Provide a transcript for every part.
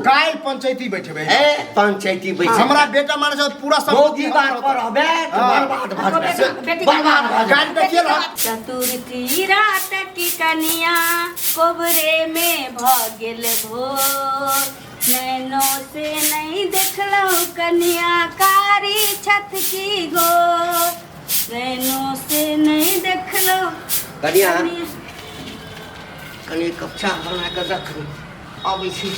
काल्हि पंचायती बैठेबै। ए पंचायती बैठ। हमरा बेटा माने छै पूरा सब। मौगी बात पर रहबे तऽ बर्बाद भऽ जेबे, बेटी बर्बाद भऽ जेबे। काल्हि देखिए ना। चतुर्थी रात की कनिया कोबरे में भ गेल भोर, नैनो से नहीं देखलहुँ कनिया कारी छत की गोर, नैनो से नहीं देखलहुँ। कनिया, कनि एक कप चाह बना कऽ रख, अबै छी।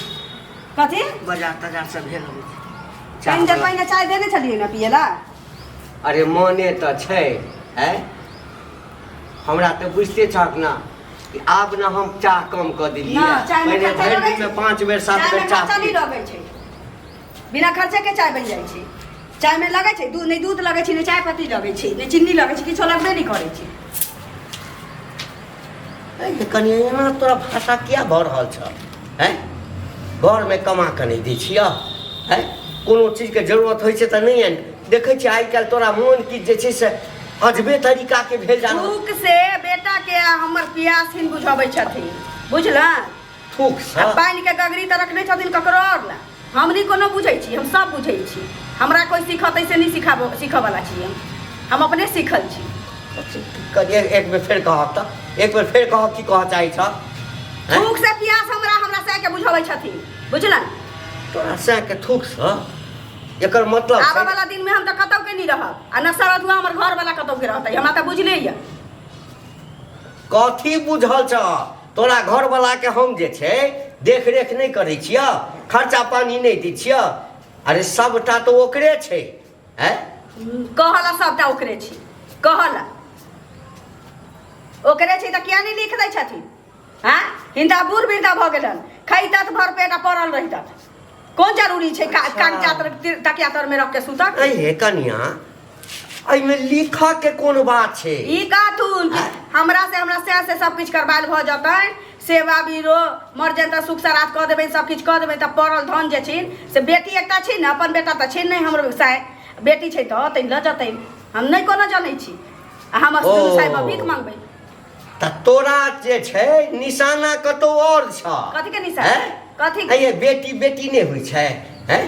कथी? बाजार ताजार से भेल अबै छी। चाह कनि देर बना। पहिने चाय देने छलियै ने पियै ला। अरे मने तऽ छै है, हमरा तऽ बुझिते छहक ना कि आब ने हम चाह कम कऽ देलियै। ना, चायमे पहिने खर्चा भरि लगै दिनमे छै। 5 बेर 7 चायमे बेर चाह खर्चा नहि पी। लगै छै, बिना खर्चे के चाय बनि जाइ छै। चायमे लगै छै दूध नहि, दूध लगै छै नहि, चाय पत्ती लगै छै नहि, चीनी लगै छै, किछो लगबे नहि करै छै। ए, कनि एना तोरा भाषा किया भऽ रहल छह? हैं, घरमे कमा कऽ नहि दै छियह? हैं, कोनो चीजके जरूरत होइ छै तऽ नहि आनि देखै छियै। आइ काल्हि तोरा मोन की जे छै से अजबे तरीकाके भेल जा रहल। थूक से बेटा के आ हमर पियासहीन बुझबै छथिन, बुझला? थूक से आ पानि के गगरी तऽ रखने छथिन ककरो आओर ला। हम नहि कोनो बुझै छी, हम सब बुझै छी। हमरा कोइ सिखतै से नहि सिखाबो, सीखऽ वाला छी हम। हम अपने सीखल छी। कनि एक बेर फेर कहब तऽ, एक बेर फेर कहब, की कहऽ चाहै छह? हैं? थूक से पियास हमरा हमरा सह के बुझबै छथिन, बुझला? तोरा सएहके थूकसँ एकर मतलब आबऽ छै वाला दिन में हम तऽ कतौ के नहीं रहब आ न सरधुआ हमर घर वाला कतौ के रहतै, हमरा तऽ बुझले यऽ। कथी बुझल छ तोरा? घरवला के हम जे छै देखरेख नहि करै छियह, खर्चा पानी नहि दै छियह? अरे सबटा तऽ ओकरे छै। हैं? कहला सबटा ओकरे छी, कहला ओकरे छी तऽ किया नहि लिख दै छथिन? हाँ, हिनका बूढ़ वृद्धा भऽ गेलन, खैतत भर पेट आ पड़ल रहितत। कोन जरूरी छै कागजात तकिया तर में रख के सुतक? अरे हे कनिया, एहिमे लिखऽ के कोन बात छै? ई कहथुन कि हमरा से हमरा से से सब किछु करबायल भऽ जतनि, सेवा बीरो मर जेतनि तऽ सुख सराध कऽ देबनि, सब किछु कऽ देबनि, तऽ पड़ल धन जे छिन से बेटी एकटा छी ने, अपन बेटा तऽ छिन नहि हमरो साय, बेटी छै तऽ अतनि लऽ जतनि। हम नहि कोनो जनै छी आ हम दुनू साय भीख मंगबै। तऽ तोरा जे छै निशाना कतौ और छ। कथी के निशाना? हैं? कथी के? अये बेटी बेटी नहि होइ छै? हैं,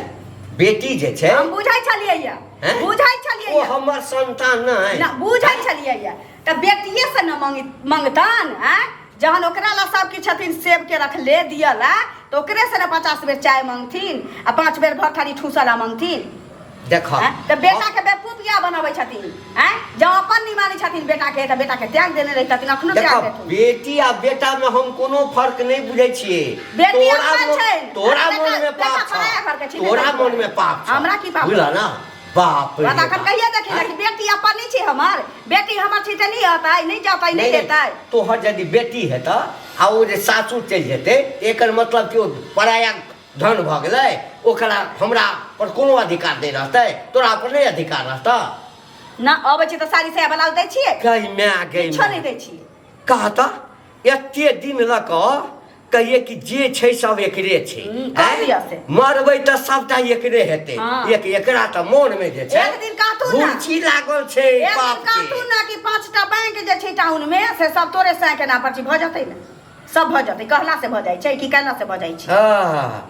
बेटी जे छै हम बुझै छलियै या, हैं? बुझै छलियै ओ या। हमर संतान नहि ना बुझै छलियै या तऽ बेटिए से न मंग मंगतन। आँय, जहन ओकरा ला सब किछु छथिन सेब के रखले दियला तऽ ओकरे से ने 50 बेर चाय मंगथिन आ 5 बेर भर थारी ठूसला मंगथिन। देख। आँय, तऽ बेटा के बेवकूफ किया बनबै छथिन? आँय, जँ अपन नहि मानै छथिन बेटा के तऽ बेटा के त्याग देने रहितथिन, अखनो देख, त्याग देथुन। बेटी आ बेटा में हम कोनो फर्क नहीं बुझै छियै। बेटी अपन छै। तोरा बेटा- मन में बेटा पाप पराया घर के छ, छी ने। तोरा मन में पाप छ। हमरा की पाप? बुझला ना? बाप रे बात अखन बाप। कहिया देखी ना कि बेटी अपन नहीं छै हमर, बेटी हमर छै तऽ नहीं अतै, नहीं जतै, नहीं देतै। तोहर यदि बेटी हेतऽ आ ओ जे सासुर चलि जेतै, एकर मतलब कि ओ पराया धन भऽ गेलै, ओकरा हमरा पर कोनो अधिकार नहि रहतै, तोरा पर नहि अधिकार रहतऽ? ना अबै छै तऽ साड़ी साया ब्लाउज दै छियै? गई माय गई। किछो नहि दै छियै। कह तऽ, एते दिन लऽ कऽ कहिए कि जे छै सब एकरे छै। कह आँय? दिअ से। मरबै तऽ सबटा एकरे हेतै। हाँ। एक एकरा तऽ मोन मे जे छै एक दिन कहथुन ना। घुरछी लागल छै एक दिन बाप के। कहथुन ना कि 5टा बैंक जे छै टाउन मे से सब तोरे साय के नाम पर छै, भऽ जेतै ने, सब भऽ जेतै। कहला से भऽ जाइ छै कि कहला से भऽ जाइ छै? हाँ,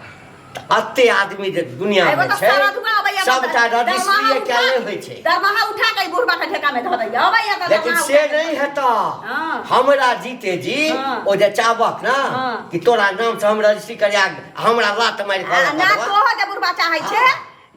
तऽ एते आदमी जे दुनिया एगो मे तऽ छै सारा धुआं अबैया तऽ सबटा दरमाहा रजिस्ट्रीए उठा कयल नहि होइ छै। दरमाहा उठा के ई बुढ़बा के ढेका में धऽ दैया, अबैया तऽ लेकिन दरमाहा से उठा के नहीं हेतऽ। हाँ। हमरा जीते जी हाँ। ओ जे चाहबक ना हाँ। कि तोरा नाम से हम रजिस्ट्री करिया, हमरा लात मारि आ कऽ ना देबऽ। तोहो जे बुढ़बा चाहै छै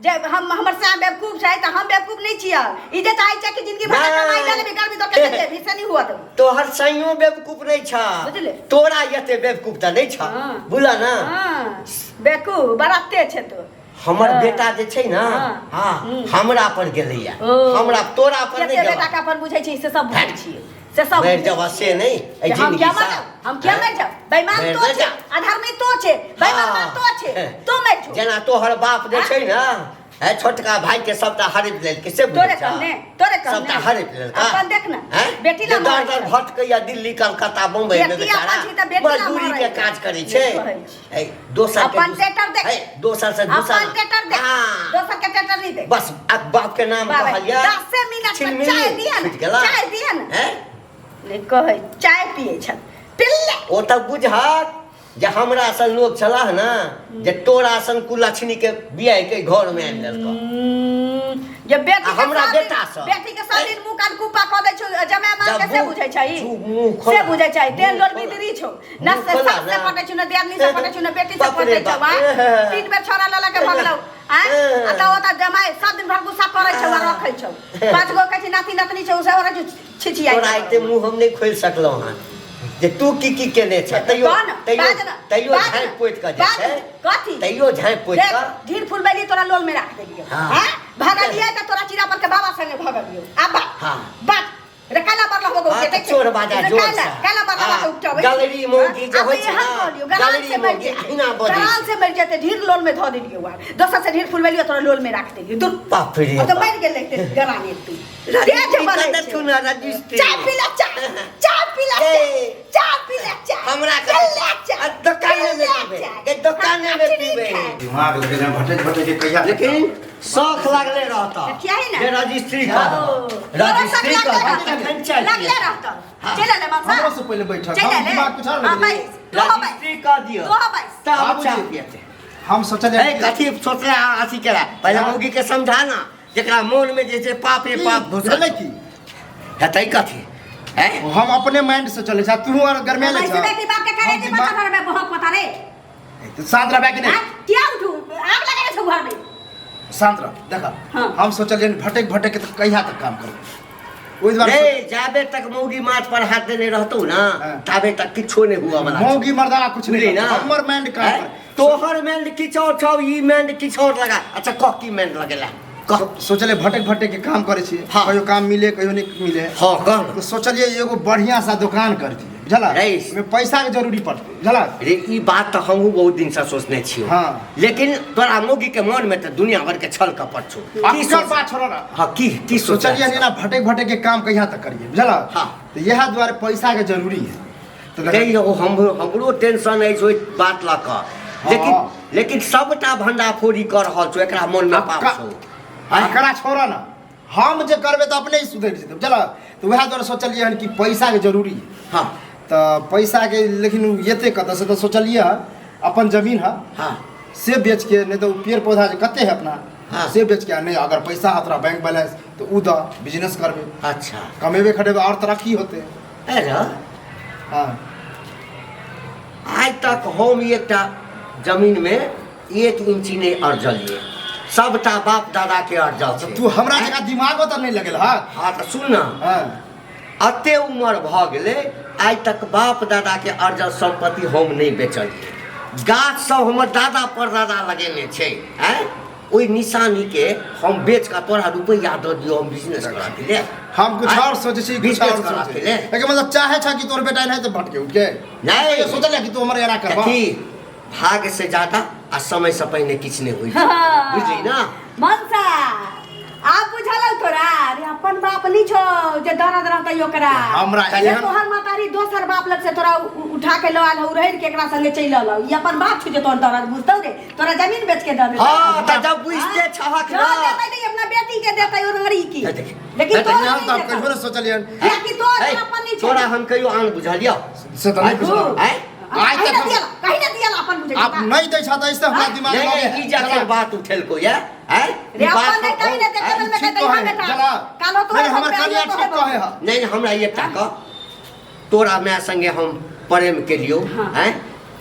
जे हम हमर साँप बेवकूफ छै, तऽ हम बेवकूफ नहि छियै। ई जे चाहै छै कि जिंदगी भर नहि। कमाई लए लेबी, करबी तो के देबी, से नहि हुआ देबो। तोहर सैयो बेवकूफ नहीं छ। बुझले? तोरा एते बेवकूफ तऽ नहीं छ। हाँ। बुझल ना? हाँ, बेवकूफ बड़ा तेज छै तो। हमर हाँ। बेटा जे छै ना, हाँ। हाँ, हम्म। हमरा पर गेलैया, ओ। हमरा तोरा पर कते नहीं बेटा के गेल। अपन बुझै छी से सब बुझै छियै, से सब मरि बुझै जब से नहीं एहि जे हम जिंदगी क्या से। मर जाब, हम क्या मर जाब? बेईमान मरि तो नहि छे, जाब। अधर्मी तो छे, बेईमान हाँ। तो छे, तो मर जो। जेना तोहर बाप जे हाँ? छै ना, है छोटका भाई के सबटा हड़प लेलकै से बुझै तोरे छह? कहने, तोरे कहने। सबटा हड़प लेलका। अपन देख ना, हैं? बेटी ला जे दर मरै दर छै। भटकैया दिल्ली कलकत्ता बम्बई में बेटी बेचारा अपन छी तऽ बेटी ला मजदूरी मरै के छै। काज करै छै। नहि कहै छी। ऐ, दोसर के अपन दूसर ट्रैक्टर देख। ऐ, दोसर से दूसर अपन ट्रैक्टर देख। हाँ। दोसर के ट्रैक्टर नहीं देख। बस अब बाप के नाम बाबा, कहलिया 10 मिनट में छिलमिली चाय दिया छुटि ना, गेला। चाय दिया ना। हैं? नहि कहै, चाय पियै छल पिल्ले। ओ तऽ बुझत। जे हमरा सन लोग छलाह ने जे तोरा सन कुलक्षणी के बियाह के घर में आनि लेलकऽ। जे बेटी आ के हमरा सब दिन- बेटा सब। बेटी के सब दिन मुंह कान कुपा कऽ दै छौ जमाय मार के जब से मुँह- बुझै छै मुँह खोला। से बुझै छै तेल मुँह लोल खोला। बिदरी छौ न मुँह से खोला सास से ना। पटै छौ न दियादनी से पटै छौ न बेटी से बाप रे पटै छौ बाप। आ तीन बेर छोरा लऽ लऽ के भगलौ आ आ तऽ ओतऽ जमाय सब दिन भर गुस्सा करै छौ आ रखै छौ पाँच गो कहै छै नाति नतनी छौ सब रहै छौ छिछियाइ तोरा एते मुँह हम नहि खोलि सकलहुँ हँ जे तू की की केने छ तैयो कह न, तैयो बाज न, तैयो बाज न, झाँपि पोति कऽ जे बाज छै न, कथी? तैयो झाँपि पोति देख, कऽ ढीर फुलबेली तोरा लोल में राख देलियौ हाँ। हैं भगलियै तऽ तोरा चिरा पर के बाबा संगे भगलियौ आ बा हाँ। बा रे काला बरला हो हाँ, गो तऽ चोर बाजा जोर से। काला बरला हाँ, हो उपटबै गलरी मौगी जे होइ छै ना, गलरी गलरी से मर मौगी जेतै अहिना बजै गरान छै। से मर जेतै ढीर लोल में धऽ देलियौ आ दोसर से ढीर फुलबेलियौ तोरा लोल में राख देलियौ दूर बाप रे अब तऽ बाप। मरि गेलै ते गरान एक तू तेज रजिस्ट्री बनै कऽ छै। देथुन ना, रजिस्ट्री। चाय पी ले चाय चाय पी ले ए। चाय पी ले चाय हमरा चल ले चाय आ दोकाने में चल ले पीबै। चाय। ए, दोकाने में हाँ, पीबै। ठीक है। दिमाग लगे जाए भटक भटक के कहिया लेकिन शौख लागले रहता किया है ना? जे रजिस्ट्री कर ओ, रजिस्ट्री तोरा कर सब तखन चाय लगले पियब। रहतौ हाँ। चलि ले मनसा हमरो से पहिले बैठक चलि हम ले दिमाग कुछ और हाँ, लगे बैस तू हो बैस रजिस्ट्री कर दियो तू हो बैस तब बाबूजी। चाय पियते हम सोचल ए कथी सोचले आ अथी केला पहिले मौगी के समझा ना जेकरा मोन में जे छै पाप रे पाप घुसल भेलै की हेतै कथी हैं हम अपने माइंड से चलै छै तू और गरमे ले बैस बेटी बाप के करे जे पता घर में बहुत पता रे शांत रहबे कि नहीं हाँ, किया उठू आग लगेने छौ घर में शांत रह देखा हाँ। हम सोचलियै भटक भटक के तऽ कहिया तक काम करबै ओहि दुआरे रे जाबे तक मौगी माथ पर हाथ देने रहतौ ना हाँ। ताबे तक किछो नहीं हुआ वाला मौगी मर्दाना कुछ बुझली नहीं ना हमर माइंड काम हैं? करे। तोहर माइंड किछ और छौ ई माइंड किछ और लगा अच्छा कह की माइंड लगेला कह सोचलियै भटक भटक के काम करै छियै हाँ। कहियो काम मिले कहियो नहीं मिले हाँ कह ना। तो सोचलियै एगो बढ़िया सा दुकान कर दियै बुझला रे। ओहिमे पैसा के जरूरी पड़तै बुझला रे ई बात तऽ हमहूँ बहुत दिन से सोचने छियौ हाँ। लेकिन तोरा मौगी के मन में तऽ दुनिया भर के छल कपट छौ की अक्कर सोच- बात छोड़ो ना हाँ की की सोचलियै जेना भटक भटक के काम कहिया तक करियै बुझला हाँ। तऽ इएह दुआरे पैसा के जरूरी है तऽ नहीं हो हम हमरो टेंशन अछि ओहि बात लऽ कऽ लेकिन हाँ। लेकिन सबटा भंडाफोड़ी कऽ रहल छौ एकरा मन में पाप छौ आँय? एकरा छोड़ो ना हम जे करबै तऽ अपने ही सुधरि जेतै बुझल तऽ उएह दुआरे सोचलियै हन कि पैसाके जरूरी है हाँ तऽ पैसाके लेकिन ओ एतै कतऽसँ तऽ सोचलियै हन अपन जमीन है हाँ से बेचके नहि तऽ ओ पेड़ पौधा जे कते है अपना हाँ। से बेचके आ नहि अगर पैसा है तोरा बैंक बैलेंस तऽ ओ दऽ बिजनेस करबै अच्छा कमेबै खटेबै आओर तरक्की होतै अरे हँ आइ तक हम एकटा जमीनमे एक इंची नहि अरजलियै सबटा बाप दादाके अरजल छै तू हमरा जकाँ दिमागो तऽ नहि लगेल हँ हाँ तऽ सुन ना हँ एते उमर भऽ गेलै आइ तक बाप दादाके अरजल सम्पत्ति हम नहि बेचलियै गाछ सब हमर दादा परदादा लगेने छै आँय ओहि निशानीके हम बेच कऽ तोरा रुपैआ दऽ दियौ हम बिजनेस करऽके लेल हम कुछ और सोचे छी कुछ बिजनेस और करऽके सोचे लेल लेकिन मतलब चाहे छ कि तोर बेटा नहीं तो भटके उठके नहीं। सोचल कि तू हमर एना करबा कथी भाग से ज्यादा आ समय से पहिने किछु नहि होइ छै बुझली ना मनसा आब बुझल हौ तोरा अरे अपन बाप नहीं छौ जे दर्द रहतै ओकरा हमरा अरे एहन- तोहर महतारी दोसर बाप लग से तोरा उठा के लऽ आयल हौ रहि के एकरा संगे चलि अलौ ई अपन बाप छौ जे तोहर दर्द बुझतौ रे तोरा जमीन बेच के दऽ देतौ हाँ तऽ जब बुझते छहक जो ना देतै तऽ ई अपना बेटी के देतै ओ रंगड़ी की देख, लेकिन देख, तोरा एहन नहीं तऽ हम देतौ। कहियो नहि सोचलियन कियाकि तोहर है, अपन नहीं छौ तोरा हम कहियो आन बुझलियौ से तऽ नहीं बुझल आँय? आइ कहीं तक ना हम- दियाला कहीं ना दियाला अपन बुझै आप नहीं दै छ तऽ ऐसे हमरा दिमाग नहीं लगे नहीं ई जखन बात उठेलको या आँय? ई रे बात अपन नहीं कहीं ना देखे आँय? में ठीक कहते हां कहे बेटा जला कालो तो नहीं हमर कनिया ठीक कहे है नहीं नहीं हमरा एकटा कह तोरा माय संगे हम प्रेम केलियौ हाँ। आँय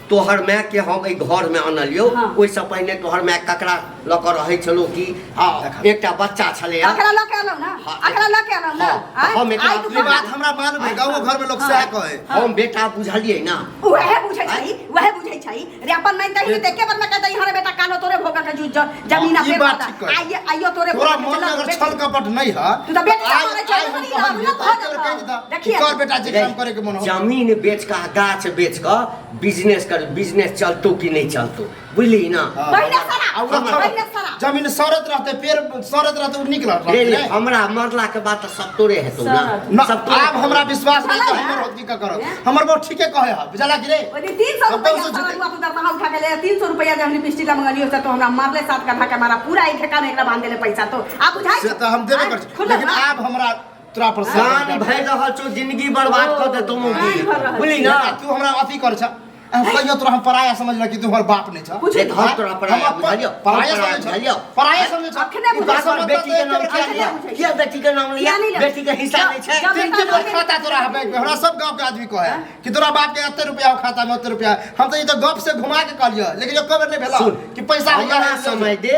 तोहर माय के हम एहि घर में अनलियौ हाँ। ओहिसँ पहिने तोहर माय ककरा लऽ कऽ रहै छलौ कि हँ एकटा बच्चा छलैया अकरा लऽ के अनौ ना हाँ। अकरा लऽ के अनौ ना हाँ, आँय? हम एकरा आइ तू ई बात हमरा मालूम है गाँव घर में लोग सएह कहे हम बेटा बुझलियै ना वह बुझै छै वह बुझै छै रे अपन नहीं दही देखे पर में कहते हरे बेटा कानो तोरे भोगा के जू जमीन ई पे बात ठीक कहे। आइए आइयो तोरे तोरा भोगा के मन में चलऽ अगर बेटी। छल कपट नहीं है तू तऽ बेटी आइ- मारै छै, आइ हम बड़ी कहलियै राम तऽ आइ काल्हि कहि देता कि देखिए। कर बेटा जे काम करे के मन हो जमीन बेच कऽ आ गाछ बेच कऽ बिजनेस कर बिजनेस चलतो कि नहीं चलतो बुझली ना हाँ। पहिने सरा आ ओकरा पहिने सरा जमीन सड़त रहते पेड़ सड़त रहते उ नीक रहते रे रे नहीं? हमरा मरला के बाद तऽ सब तोरे हेतौ ना ना सब तोरे आब हमरा विश्वास नहीं बुझलै तऽ ना? हमर होत की करत हैं? हमर बहुत ठीके कहे है बुझला कि रे ओहि दिन 300 हम रुपया पैसो सारा झूठे। हुआ तू दरमाहा उठा के ले 300 रुपया जे हम लिपस्टिक ला मंगलियो से तो हमरा मारले सात कट्ठा के मारा पूरा एक ठेका में एकरा बांध देले पैसा तो आ बुझाई से तऽ हम देबे आँय? कर छी खुलल लेकिन ना? आब हमरा तोरा पर कान भरि रहल छौ जिंदगी बर्बाद कऽ देतौ कान भरि रहल बुझली ना तू हमरा अथी कर छ आ कहियो तोरा हम पराया समझल कि तू हमर बाप नहीं छ पूछ देख, हम तोरा पराया हम अपन- बुझलियौ, हम पराया पराया समझै छ बुझलियौ। पराया समझै छ अखने बुझै बाप छ। बेटी के नाम किया अखने लिया बुझै छ। किया बेटी के नाम लिया किया नहीं लिया? बेटी के हिस्सा नहीं छै जब- तीन तीन गो खाता तोरा है बैंक में हमरा सब गांव के आदमी कहे कि तोरा बाप के एते रुपया हो खाता में ओते रुपया हम तो ई तो गप से घुमा के कहलियो लेकिन यो खबर नहीं भेला सुन, कि पैसा हो हमरा समय दे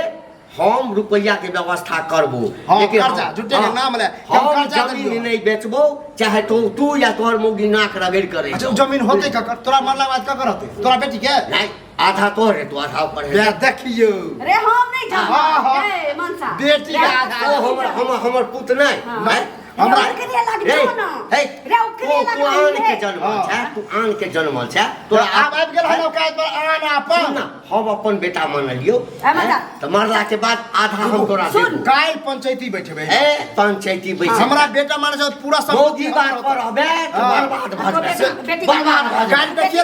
हम रुपैया के व्यवस्था करबो हाँ, लेकिन कर्जा, झूठे के नाम ले, कि हम हम कर्जा जमीन देलियो। नहीं बेचबो चाहे तू तू या तोहर मौगी नाक रगड़ करे अच्छा उ जमीन होते ककर तोरा मरला के बाद ककर होते तोरा बेटी के नहीं आधा तोहर है तो आधा ओकर है बे देखियो रे हम नहीं जानब हाँ, हाँ। ए मनसा बेटी के रे, आधा। ओ हमर हमर हमर पुत नहीं हाँ। हैं? हमरा- ओकरे लग रे, जो ना हे, रे ओकरे ओ लग तू आन के रे। जनमल हाँ। छै तू आन के जनमल छै तोरा आब आबि गेल हन औकात पर आन सुन आपन ना, हम अपन बेटा मानलियो ए, मजा। हैं? तऽ मरला के बाद आधा हम तोरा सुन। देबो काल्हि पंचायती बैठेबै ए पंचायती बैठे हमरा बेटा माने छै पूरा मौगी सम्पत्ति बात पर रहबे तऽ हाँ। बर्बाद भऽ जेबे बेटी- बर्बाद भऽ जेबे काल्हि देखिए